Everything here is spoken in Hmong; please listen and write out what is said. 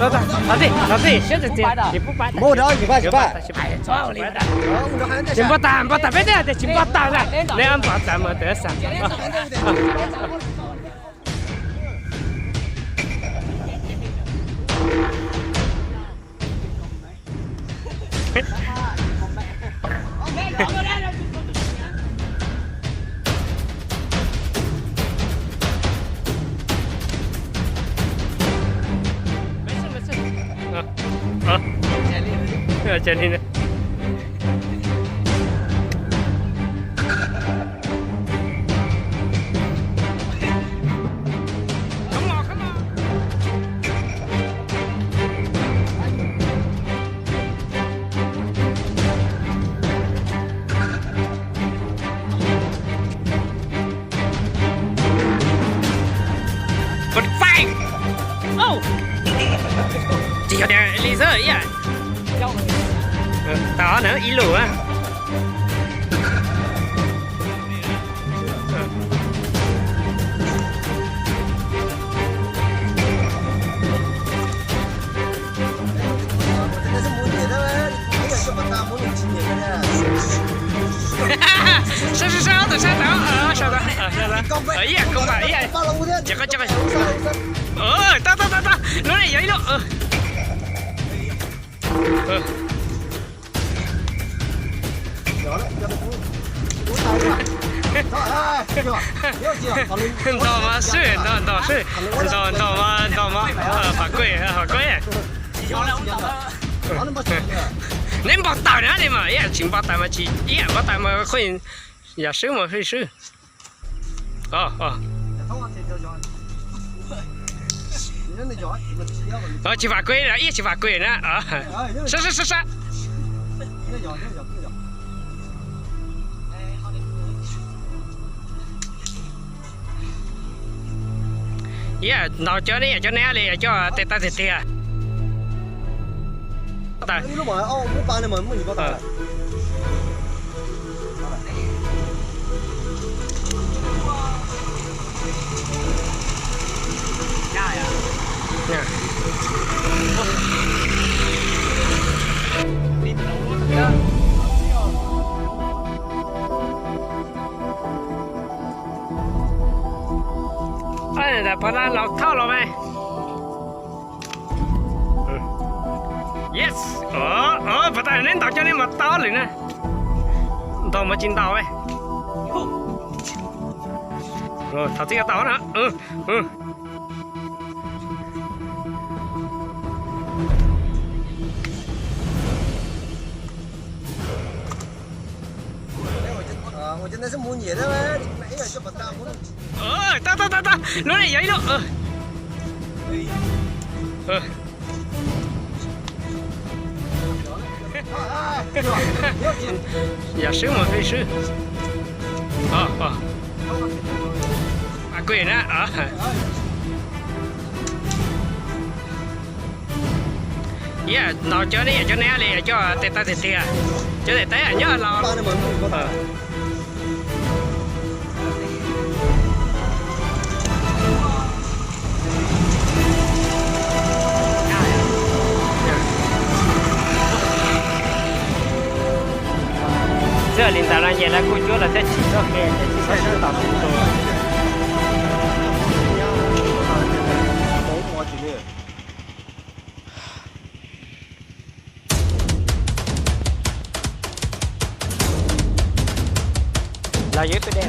Thov txim, thov txim, siab txias txias, tsis pub pab. Tsis pab, tsis pab. Tsis npau taws, npau taws peb thiab tias tsis npau taws lawm, neb npau taws mas tus xav. Tsis yog tias li xwb ib yam. Tau na ib lus na. Sab sab sab, ob tug sab tod, sab tod, ib yam koom pam ib yam. Tsis qab tsis qab. Tau tau tau tau, lub ne yog ib lub. Ntog mas swb, ntog ntog swb, ntog ntog mas ntog mas, fam kuj, fam kuj. Neb npau taws na li mas ib yam tsis npau taws mas tsis ib yam, npau taws mas qhov yam swb mas swb. Tsis fam kuj, ib yam tsis fam kuj na. Sab sab sab sab. Ib yam ntaus cov neb, yam cov neb li coj tes taw tiag tiag. Pab na, laus thauj los mas. Yes. Pab tas neb ntaus cov neb mas tau lwm na. Ntaus mas tsis ntaus. Thov txij tau na. Tau tau tau tau, lub ne yog ib lub. Yam swb mas peb swb. Fam kuj na. Ib yam ntaus cov neb, yam cov neb li coj tes taw tiag tiag. Cov tes taw nyob los. Txawm li ntawd los ces lawv kuj cuab los thiaj tsim txoj kev ces tsis txhob sib ntaus sib tua. Los yuav ib peb dej.